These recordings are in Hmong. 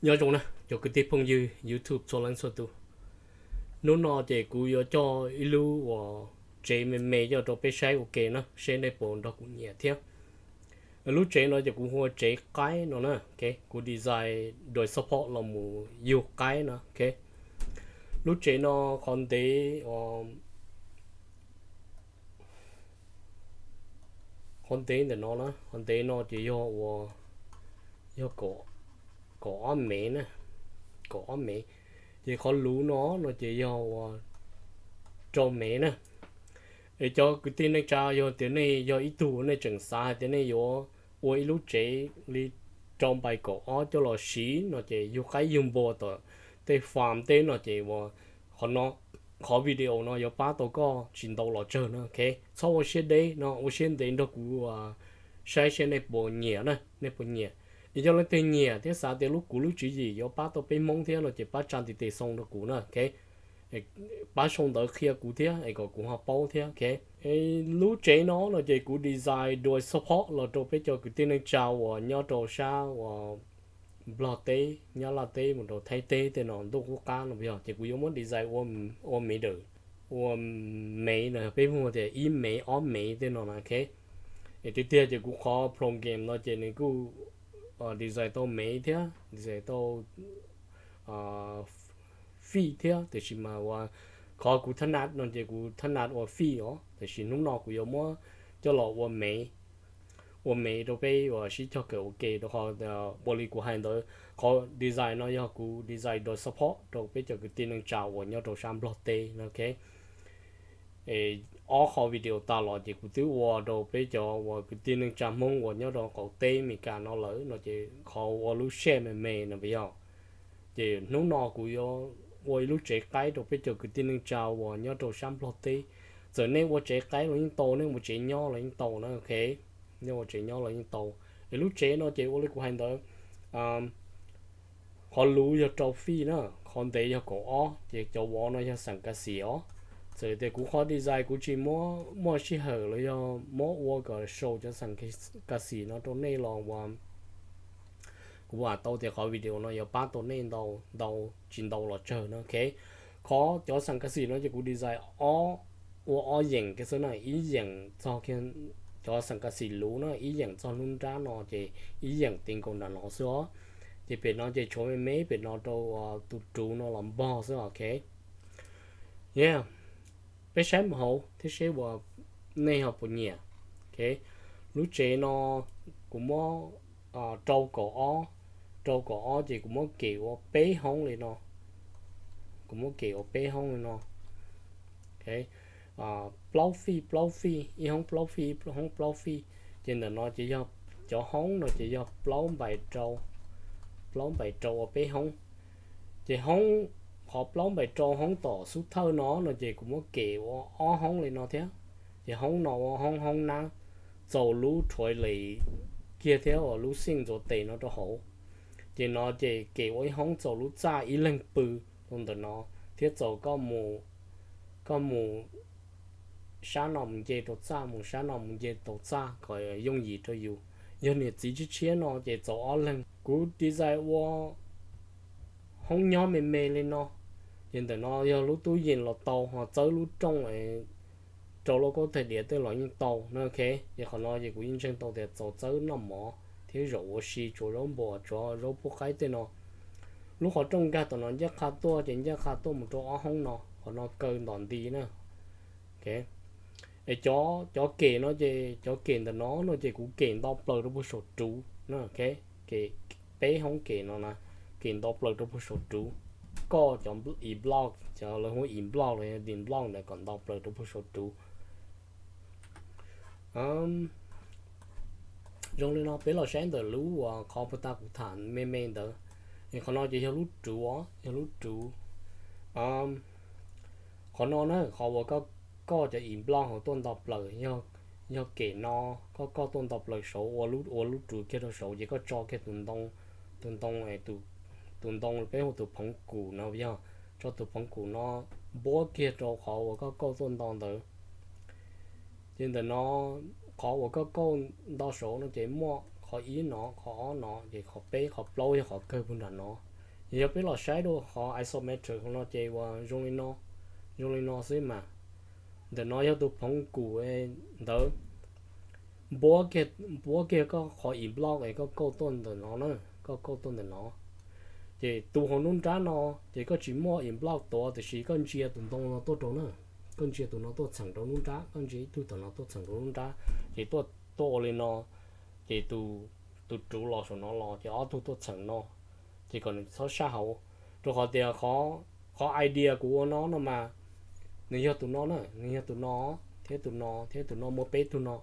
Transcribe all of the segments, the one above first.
Nyob zoo na cov kwv tij phooj ywg YouTube txhua leej txhua tus. Hnub no ces kuv yuav coj ib lub uas tsev me me coj rau peb saib ua ke na, seb nej puas nrog kuv nyiam thiab. Lub tsev no ces kuv hu ua tsev qaib no na, kuv design dua support los mus yug qaib no. Lub tsev no qhov ntev, qhov ntev ntawm no na, qhov ntev no ces yog ua, yog kaum ob mev na, kaum ob mev. Ces qhov luv no no ces yog ua rau mev na. Es cov kwv tij neej tsa, yog tias nej yog ib tug nej tseem xav hais tias nej yuav ua ib lub tsev li rau npaim kaum ob coj los siv no ces yug qaib yug npua tom tej farm tej no ces ua qhov no, qhov video no yuav pab tau koj tsis ntau los tsawg no. Txhob ua siab deb no, ua siab ntev nrog kuv saib seb nej puas nyiam na, nej puas nyiam. Es yog leej twg nyiam thiab xav tias lub kuv lub tswv yim yuav pab tau peb Hmoob thiab no ces pab tsa ntiv tes xoo rau kuv na. Pab sau ntawv qhia kuv thiab es kom kuv ho paub thiab. Lub tsev no no ces kuv design dua support los rau peb cov kwv tij neej tsa uas nyob rau sab uas Nplog teb, Nyab Laj teb mus rau Thaib teb tej no ntuj qub qab no yog ces kuv yuav muab design ua mev, ua mev no peb hu tias ib mev ob mev tej no na. Es tiag tiag ces kuv qhov program no ces nws kuj design tau mev thiab design tau fij thiab, tiam sis mas ua qhov kuv thab nat no ces kuv thab nat ua fij os, tiam sis hnub no kuv yuav muab coj los ua mev, ua mev rau peb uas sib cog kawm ua ke rau qhov ua li kuv hais ntawd, qhov design no yog kuv design dua support rau peb cov kwv tij neej tsa uas nyob rau sab Nplog teb no. Ob qho video tas los ces kuv twb ua rau peb cov uas kwv tij neej tsa Hmoob uas nyob rau qaum teb Amelikas no lawm no ces qhov ua lub shed me me no yog, ces hnub no kuv yuav ua ib lub tsev qaib rau peb cov kwv tij neej tsa uas nyob rau sab Nplog teb. Txawm nej ua tsev qaib los yeej tau, nej ua tsev nyob los yeej tau na. Nej ua tsev nyob los yeej tau. Es lub tsev no ces ua li kuv hais ntawd, qhov luv yog rau fij na, qhov ntev yog kaum ob, ces cov vov no yog xam kas xim os. Txawm tias kuv qhov design kuv tsis muaj sij hawm los yog muab ua kom show cov xam kas xim no rau nej los ua kuv vam tau tias qhov video no yuav pab tau nej ntau, tsis ntau los tsawg no. Qhov cov xam kas xim no ces kuv design ua ob yeem kiag xwb na, ib yeem txog cov xam kas xim luv na, ib yeem txog lub nrab no ces ib yeem ti nkaus nram no xwb os. Ces pem no ces tshuav me me pem no rau tus ruv no los npog xwb os. Peb saib mus hauv thiab seb uas nej ho puas nyiam. Lub tsev no kuv muab rau kaum ob, rau kaum ob ces kuv muab kem ua peb hoob li no. Kuv muab kem ua peb hoob li no. Plaub fij plaub fij, ib hoob plaub fij ib hoob plaub fij. Ces ntawm no ces yog cov hoob no ces yog plaub npaim rau, plaub npaim rau ua peb hoob. Ces hoob, qhov plaub npaim rau hoob tom xub thawj no no ces kuv muab kem ua ob hoob li no thiab. Ces hoob no ua hoob, hoob nab, txaus lub rhuav lis kiag thiab uas lub xij ntxuav tes no rau hauv. Ces no ces kem ua ib hoob txaus lub txaj ib leeg pw rau ntawm no, thiab txaus koj mus sab no mus nce rau txaj, mus sab no mus nce tau txaj kom yooj yim rau yus. Yog niam txiv tshiab tshiab no ces txaus ob leeg. Kuv design ua hoob nyob me me li no. Ces ntawm no yog lub tub yees los tau, ho txawb lub rooj rau lauj kaub tais diav tej los yeej tau na. Ces qhov no ces kuv yeej ntseeg tau tias txaus txawb noj mov thiab zaum ua si, tsuav zaub npua, tsuav zaub pub qaib tej no. Lub qhov rooj nkag tom no ncaj qha tuaj ces ncaj qha tuaj mus rau ob hoob no, qhov no kaw ntom nti na. Es cov kem no ces cov kem ntawm no no ces kuv kem nto plaws rau puag saum ruv na. Kem peb hoob kem no na, kem nto plaws rau puag saum ruv. Koj cov ib block, cov lawv hu ib block los yog dim block ntawd kom nto plaws rau puag saum ruv. Zoo li no peb los saib ntawm lub uas qhov puag ta kuv tham me me ntawd. Es qhov no ces yog lub ruv, yog lub ruv. Qhov no na, qhov uas koj koj cov ib block hauv tuaj nto plaws, yog kem no, koj koj tuaj nto plaws saud ua lub ruv kiag rau saud ces koj tso kiag tus ntoo, tus ntoo, tus ntoo peb hu tus phoov kum no yog, tso tus phoov kum no npuab kiag rau qhov uas koj kauj tuaj nto ntawd. Ces ntawm no, qhov uas koj kauj nto saud no ces muaj qhov ib no, qhov ob no, ces qhov peb qhov plaub yog qhov kawg puag nram no. Yog peb los saib dua qhov isometric no ces uas zoo li no, zoo li no xwb mas. Ntawm no yog tus phoov kum ntawd, npuab kiag koj qhov inblock es koj kauj tuaj ntawm no na, koj kauj tuaj ntawm no. Ces tus hauv nruab nrab no, ces koj tsis muaj inblock tuav tiam sis koj ntsia tus ntoo no tuaj rau na, koj ntsia tus no tuaj txheem rau nruab nrab, koj ntsia ib tug tom no tuaj txheem rau nruab nrab, ces tuaj ua li no, ces tus ruv los saum no los ces ob tug tuaj txheem no, ces kom nws txhob saj hauv. Rau qhov tias qhov idea kuv ua no no mas, nws yog tus no na, nws yog tus no, thiab tus no, thiab tus no, muaj peb tug no.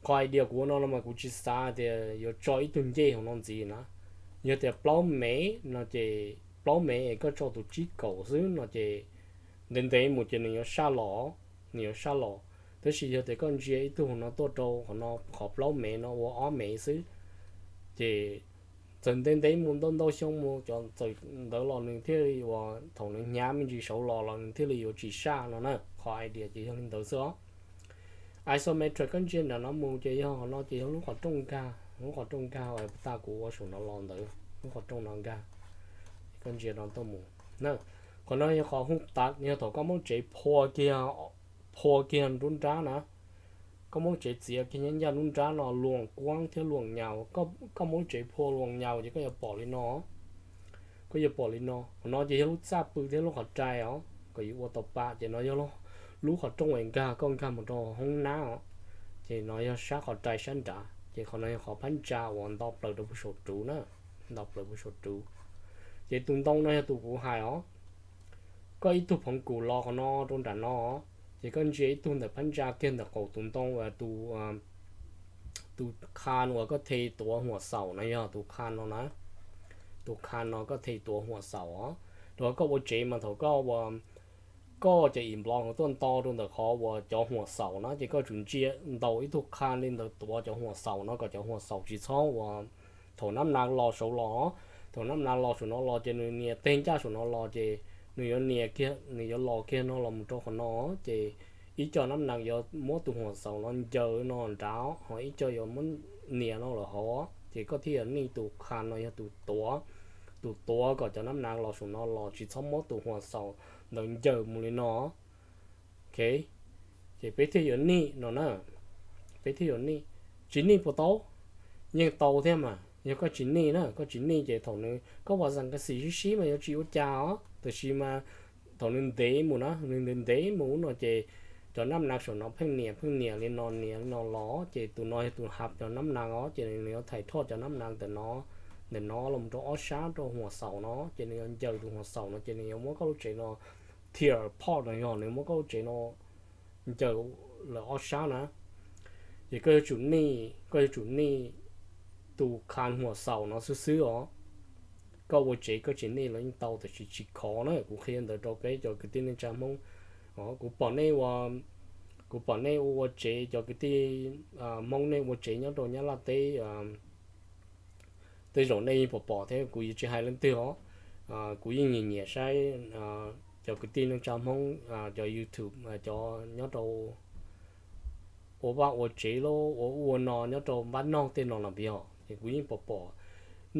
Qhov idea kuv ua no no mas kuv tsis xav tias yuav tso ib tug ncej hauv no ntxiv na. Yog tias plaub mev no ces plaub mev es koj tso tus tsib kaum xwb no ces ntev ntev mus ces nws yuav saj los, nws yuav saj los. Tab sis yog tias koj ntsia ib tug hauv no tuaj rau qhov no, qhov plaub mev no ua ob mev xwb, ces txawm ntev ntev mus ntau ntau xyoo mus cov txawm ntawd los nws thiaj li uas thaum nws hnyav me ntsis saud los los nws thiaj li yuav tsis saj no na. Qhov idea ces yog li ntawd xwb os. Isometric koj ntsia nram no mus ces yog qhov no ces yog lub qhov rooj nkag, lub qhov rooj nkag uas tas kuv ua saum no los ntawd, lub qhov rooj no nkag. Koj ntsia no tuaj mus na, qhov no yog qhov hu tas, yog thaum koj muab tsev phua kiag, phua kiag nruab nrab na, koj muab tsev txiav kiag nyob ncaj nruab nrab no luam kuab thiab luam nyaus, koj muab tsev phua luam nyaus ces koj yuav pom li no, koj yuav pom li no. Qhov no ces yog lub txaj pw thiab lub qhov rai os, kom yus ua tau pa ces no yog lub qhov rooj es nkag, koj nkag mus rau hoob nab os, ces no yog sab qhov rai sab nrad, ces qhov no yog qhov phab ntsa uas nto plaws rau puag saum ruv na, nto plaws puag saum ruv. Ces tus ntoo no yog tus kuv hais os, koj ib tug phoov kum los qhov no rau nram no, ces koj ntsia ib tug ntawm phab ntsa kiag ntawm qaum tus ntoo uas tus, tus kha uas koj the tuav huam xaum no yog tus kha no na, tus kha no koj the tuav huam xaum os. Rau qhov koj ua tsev mas thaum koj ua, koj cov inblock tuaj nto rau ntawm qhov uas cov huam xaum na ces koj tsum ntsia ntaus ib tug kha li ntawd tuav cov huam xaum no kom cov huam xaum tsis txhob uas thaum nab nav los saud los, thaum nab nav los saum no los ces nws nias teg ncaj saum no los ces nws yuav nias kiag, nws yuav los kiag no los mus rau qhov no, ces ib co nab nav yuav muab tus huam xaum no ncaws no nrad, ho ib co yuav muab nias no lawm hauv, ces koj thiaj yuav nij tus kha no yog tus tuav, tus tuav kom cov nab nav los saum no los tsis txhob muab tus huam xaum ntawd ncaws mus li no. Ok, ces peb thiaj yuav nij no na, peb thiaj yuav nij. Tsis nij puas tau? Yeej tau thiab mas. Yog koj tsis nij na, koj tsis nij ces thaum nws, koj vas xas kas xis sib sib mas yuav tsis ua cas os, tab sis mas thaum nws ntev mus na, nws ntev ntev mus no ces cov nab nav saum no pheej nias pheej nias li no nias li no los ces tus no yog tus hab cov nab nav os, ces nws yuav thaim thoj cov nab nav ntawm no, ntawm no los rau ob sab rau huam xaum no ces nws yuav ncaws tus huam xaum no ces nws yuav muab koj lub tsev no tear apart no, yog nws muab koj lub tsev no ncaws lawm ob sab na. Ces koj yuav tsum nij, koj yuav tsum nij tus kha huam xaum no xwb xwb os. Koj ua tsev koj tsis nij los yeej tau tab sis tsis khov na. Kuv qhia ntawd rau peb cov kwv tij neej tsa Hmoob. Kuv pom nej ua, kuv pom nej ua ua tsev, cov kwv tij Hmoob nej ua tsev nyob rau Nyab Laj teb, tej zaum nej yeej pom pom thiab, kuv yuav tsis hais leej twg os. Kuv yeej nyiam nyiam saib cov kwv tij neej tsa Hmoob cov YouTube cov nyob rau ua vaj ua tsev los ua ub ua no nyob rau npab noj tej no los yog ces kuv yeej pom pom.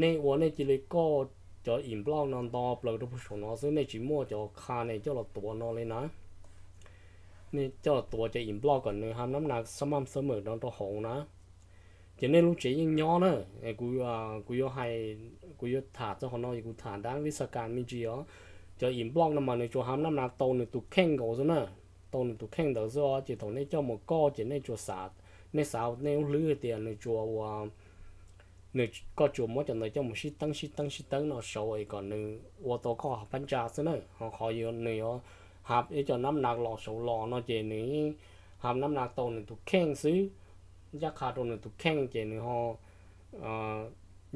Nej ua nej cia li koj cov inblock no nto plaws rau puag saum no xwb, nej tsis muaj cov kha ne coj los tuav no li na. Nej coj los tuav cov inblock kom nws hab nab nav xab maj xab mem no rau hauv na. Ces nej lub tsev yeej nyob na. Kuv, kuv yuav hais, kuv yuav tham txog qhov no, kuv tham dab vib xa kas me ntsis os. Cov inblock no mas nws tsuas hab nab nav tau nws tus kheej nkaus xwb na, tau nws tus kheej ntawd xwb os. Ces thaum nej coj mus koj ces nej tsuas xav, nej xav nej lub hlwb hais tias nws tsuas ua, nws, koj tsuas muab cov ntawd coj mus sib teeb sib teeb sib teeb no saud es kom nws ua tau koj qhov phab ntsa xwb na. Ho qhov nws yuav hab ib co nab nav los saud los no ces nws yeej hab nab nav tau nws tus kheej xwb, ncaj qha rau nws tus kheej ces nws ho,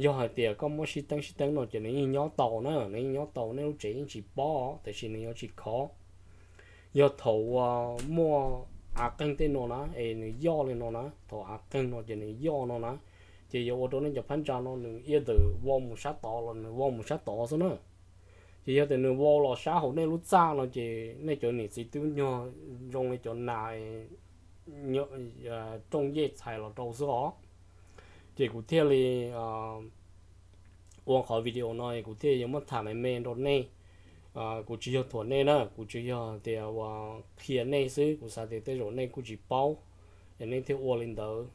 yog hais tias koj muab sib teeb sib teeb no ces nws yeej nyob tau na, nws yeej nyob tau, nej lub tsev yeej tsis pob tab sis nws yuav tsis khov. Yog thaum uas muaj av qeeg tej no na es nws yoj li no na, thaum av qeeg no ces nws yoj no na, ces yuav ua rau nej cov phab ntsa no nws either vau mus sab tod los nws vau mus sab tod xwb na. Ces yog tias nws vau los sab hauv nej lub txaj no ces nej cov niam txiv twb nyuag zoo li cov nas rooj yej txhais los rau xwb os. Ces kuv thiaj li ua qhov video no kuv thiaj yuav muab tham me me rau nej. Kuv tsis yog thuam nej na, kuv tsis yog tias uas qhia nej xwb, kuv xav tias tej zaum nej kuj tsis paub, es nej thiaj ua li ntawd.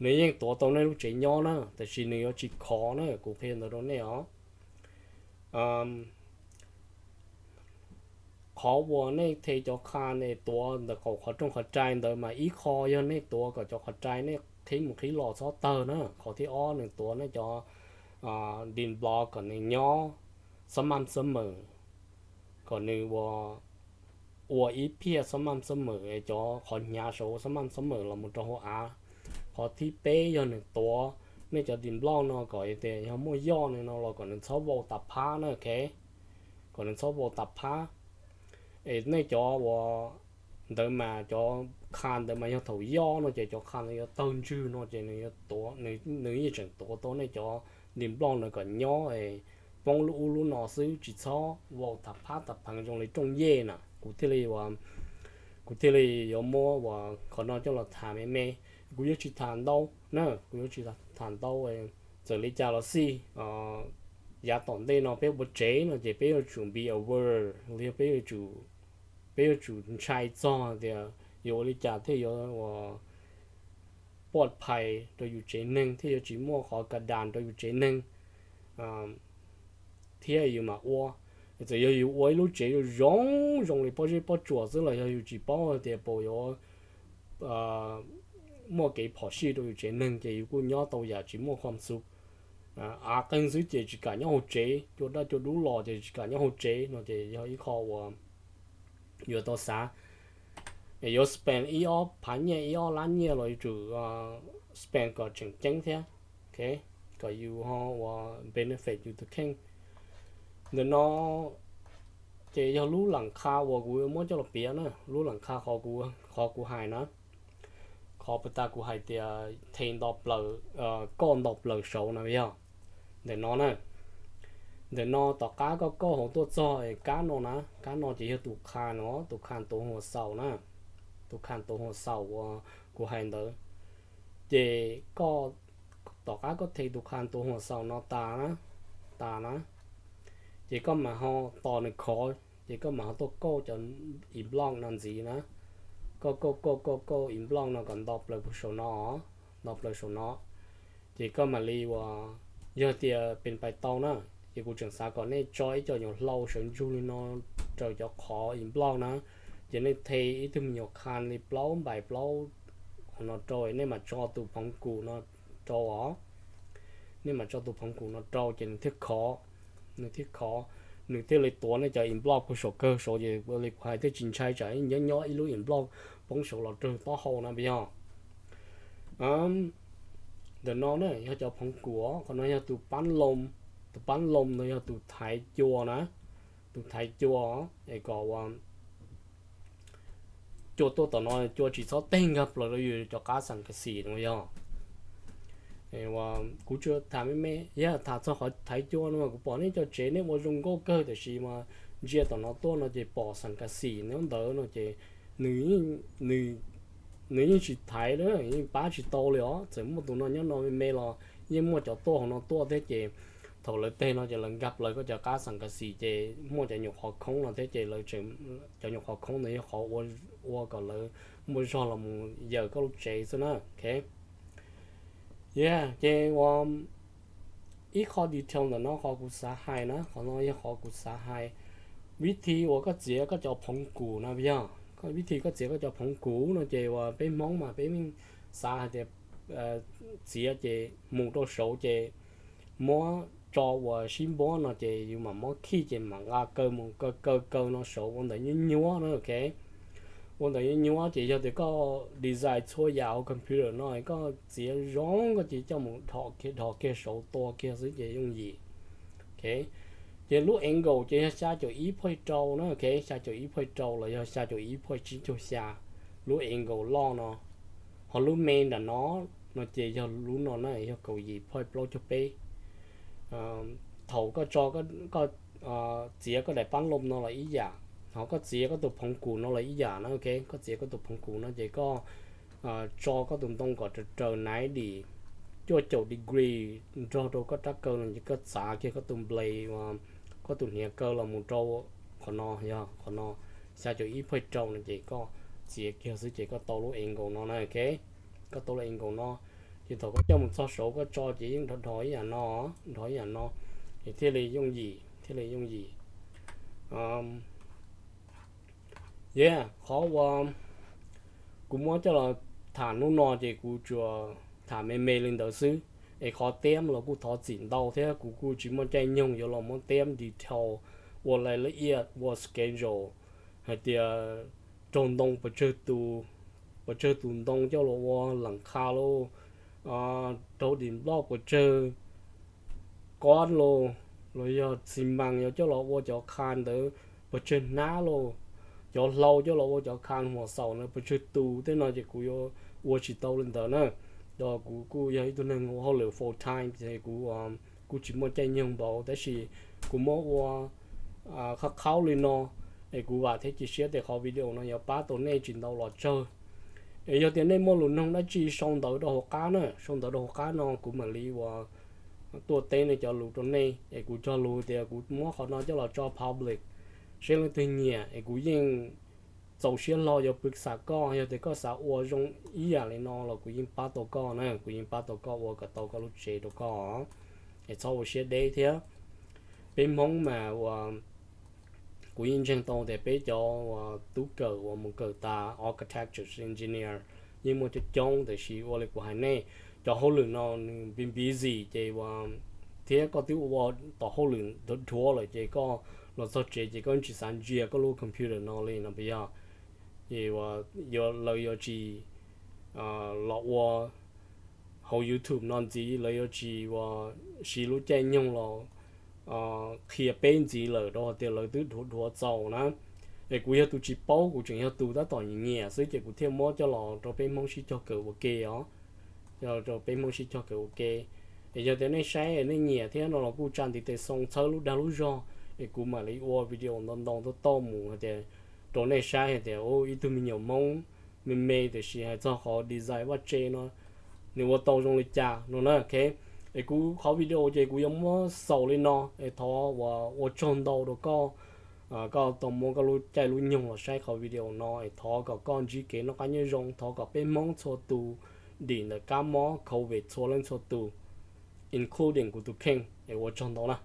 Nws yeej tuav tau nej lub tsev nyob na, tiam sis nws yuav tsis khov na, kuv qhia ntawd rau nej os. Qhov uas nej the cov qha nej tuav ntawm qaum qhov rooj qhov rai ntawd mas ib qho yog nej tuav kom cov qhov rai nej qhib mus qhib los txhob tawg na. Qhov thib ob nws tuav nej cov din block kom nws nyob xob mam xob mem, kom nws ua, ua ib phiaj xob mam xob mem, cov qhov hnyav saud xob mam xob mem los mus rau hauv av. Qhov thib peb yog nws tuav nej cov din block no kom tias yog muaj yoj no los kom nws txhob vau tas phab na, ok, kom nws txhob vau tas phab. Es nej cov uas ntawd mas cov qha ntawd mas yog thaum yoj no ces cov qha ntawd yuav tawg ntswg no ces nws, nws yeej tseem tuav tau nej cov din block ntawd kom nyob poob lub ub lub no xwb, tsis txhob vau tas phab tas pheev zoo li rooj yej na. Kuv thiaj li, kuv thiaj li yuav muab uas qhov no coj los tham me me. Kuv yuav tsis tham ntau na, kuv yuav tsis tham ntau. Txawm li cas los xij, yav tom ntej no peb ua tsev no ces peb yuav tsum be aware, los yog peb yuav tsum, peb yuav tsum ntshai txog tias yuav ua li cas thiaj yuav ua pov phais rau yus tsev neeg, thiaj yuav tsis muaj qhov ka das rau yus tsev neeg, thiab yus mam ua. Txawm yog yus ua ib lub tsev zoo zoo li pob zeb pob tsuas xwb los yog yus tsis paub tias puas yuav muaj kev phom sij rau yus tsev neeg ces yus kuj nyob tau yam tsis muaj khuam xu. Av qeeg xwb ces tsis kam nyob hauv tsev, cua daj cua dub los ces tsis kam nyob hauv tsev no ces yog ib qho uas yuav tau xav. Yuav spend ib ob phav nyiaj, ib ob lab nyiaj los yuav tsum spend kom tseem ceeb thiab, ok, kom yus ho ua benefit yus tus kheej. Ntawm no ces yog lub lam qha uas kuv muab coj los piav na, lub lam qha qhov kuv hais na, qhov puas tas kuv hais tias the nto plaws, kauj nto plaws saud no yog ntawm no na. Ntawm no tom qab koj kauj hauv tuaj txog kab no na, kab no ces yog tus qha no, tus qha tuav huas xaus na, tus qha tuav huas xaus uas kuv hais ntawd. Ces koj, tom qab koj the tus qha tuav huas xaus no tas na, tas na, ces koj mam ho tos nws khov, ces koj mam ho tuaj kauj cov in block no ntxiv na. Koj kauj kauj kauj kauj in block no kom nto plaws puag saum no, nto plaws saum no. Ces koj mam li uas, yog tias pes pais tau na, ces kuv tseem xav kom nej tso ib co nyuam hlau sawv ntsug li no raws cov qhov in block na. Ces nej the ib tug me nyuam qha li plaub npaim plaub no rau, nej mam tso tus phoov kum no rau os. Nej mam tso tus phoov kum no rau ces nws thiaj khov, nws thiaj khov, nws thiaj li tuav nej cov in block puag saum kawg saud ces ua li kuv hais thiaj tsis ntshai tsam nyob nyob ib lub in block poob saud los raug taub hau na, puas yog? Ntawm no na yog cov phoov kum, qhov no yog tus pab loo, tus pab loo no yog tus thaiv cua na, tus thaiv cua, es kom ua cua tuaj tom no, cua tsis txhob teg nkag plaws rau yus cov qab xam kas xim no yog. Kuv tsuas tham me me, yog tham txog qhov thaiv cua no mas kuv pom nej cov tsev nej ua zoo nkauj kawg, tiam sis mas ntsia tom no tuaj no ces pom xam kas xim nyob ntawd no ces nws, nws yeej tsis thaiv li, yeej pab tsis tau li os. Txawm muaj tus no nyob no me me los yeej muaj cov tuaj hauv no tuaj thiab ces thaum lawv teg no ces lawv nkag plaws koj cov qab xam kas xim ces muaj cov nyuam qhov khoob no thiab ces lawv, cov nyuam qhov khoob ntawd yog qhov ua kom lawv muaj zog los mus yawm koj lub tsev xwb na, ok. Yeah, ces ua ib qho detail ntawm no qhov kuv xav hais na, qhov no yog qhov kuv xav hais. Vib thi uas koj txiav koj cov phoov kum no yog, vib thi koj txiav koj cov phoov kum no ces uas peb Hmoob mas peb yeej xav hais tias txiav ces mus rau saud ces muab tso ua sib npuab no ces yus mam muab khij ces mam nqa kaw mus kaw kaw kaw no saud ua ntawm nyuab nyuab na, ok. Ua ntawm nyuab nyuab ces yog tias koj design txhua yam hauv computer no koj txiav zoo koj ces coj mus dhos kiag saud tua kiag xwb ces yooj yim. Ok, ces lub angle ces yog xya caum ib phuj rau na, ok, xya caum ib phuj rau los yog xya caum ib phuj tsib caug xya, lub angle loj no. Ho lub me nram no, no ces yog lub no na, yog kaum yim phuj plaub caug peb. Thaum koj tso, koj txiav koj daim pab loo no los ib yam, ho koj txiav koj tus phoov kum no los ib yam na, ok, koj txiav koj tus phoov kum no ces koj tso koj tus ntoo kom raws raws naiv dim, cuaj caum degree nrog rau koj rab kaw no ces koj txav kiag koj tus blade, koj tus hniav kaw los mus rau qhov no, yog qhov no, xya caum ib phav rau no ces koj txiav kiag xwb ces koj tau lub angle no na, ok. Koj tau lub angle no, ces thaum koj coj mus txog saud koj tso ces yeej dhov dhov ib yam no, dhov ib yam no, ces thiaj li yooj yim, thiaj li yooj yim. Yeah, qhov uas kuv muab coj los tham hnub no ces kuv tsuas tham me me li ntawd xwb. Es qhov tiab los kuj thov txim ntau thiab kuv kuj tsis muaj caij nyoog yuav los muab tiab detail ua laj la iaj ua schedule hais tias raug ntoo pes tsawg tus, pes tsawg tus ntoo coj los ua lees qha lauj, raug dim nploj pes tsawg kob lauj, los yog xi mas yuav coj los ua cov qha ntawd pes tsawg hnab lauj, cov hlau coj los ua cov qha huam xaum ntawd pes tsawg tus tej no ces kuv yuav ua tsis tau li ntawd na. Los kuv kuj yog ib tug neeg ua hauj lwm full time ces kuv kuj tsis muaj caij nyoog npaum tab sis kuv muab ua qhab qhaub li no, es kuv vam thiab cia siab tias qhov video no yuav pab tau nej tsis ntau los tsawg. Es yog tias nej muaj lus noog dab tsi sau ntawv rau hauv qab na, sau ntawv rau hauv qab no kuv mam li uas tuaj teb nej cov lus rau nej. Es kuv cog lus tias kuv muab qhov no coj los tso public, seb leej twg nyiam es kuv yeej txaus siab hlo yuav pw xam koj. Yog tias koj xav ua zoo ib yam li no los kuv yeej pab tau koj na, kuv yeej pab tau koj ua kom tau koj lub tsev rau koj, es txhob ua siab deb thiab. Peb Hmoob mas uas kuv yeej ntseeg tau tias peb cov uas tub kawm uas mus kawm tas architecture engineer yeej muaj coob coob, tiam sis ua li kuv hais nej, cov hauj lwm no nws busy busy ces uas thiab koj twb ua tom hauj lwm dhuav dhuav lawm ces koj los txog tsev ces koj tsis xav ntsia koj lub computer no li no puas yog? Ces uas lawv yuav tsis los ua hauv YouTube no ntxiv, lawv yuav tsis uas siv lub caij nyoog los qhia peb ntxiv lawm rau qhov tias lawv twb dhuav dhuav txaus na. Es kuv yog tus tsis paub, kuv tseem yog tus tab tom nyiam nyiam xwb ces kuv thiaj muab coj los rau peb Hmoob sib cog kawm ua ke os, rau peb Hmoob sib cog kawm ua ke. Es yog tias nej saib nej nyiam thiab no los kuj tsa ntiv tes xoo txhawb lub dag lub zog es kuv mam li ua video ntau ntau tau tau mus hais tias rau nej saib hais tias ib tug me nyuam Hmoob me me tiam sis hais txog qhov design vaj tse no nws ua tau zoo li cas no na, ok. Es kuv qhov video ces kuv yuav muab xaus li no es thov uas ua tsaug ntau rau koj, koj tau muab koj lub caij lub nyoog los saib qhov video no es thov kom koj ntsib kev noj qab nyob zoo, thov kom peb Hmoob txhua tus dim ntawm kab mob covid txhua leej txhua tus, including kuv tus kheej es ua tsaug ntau na.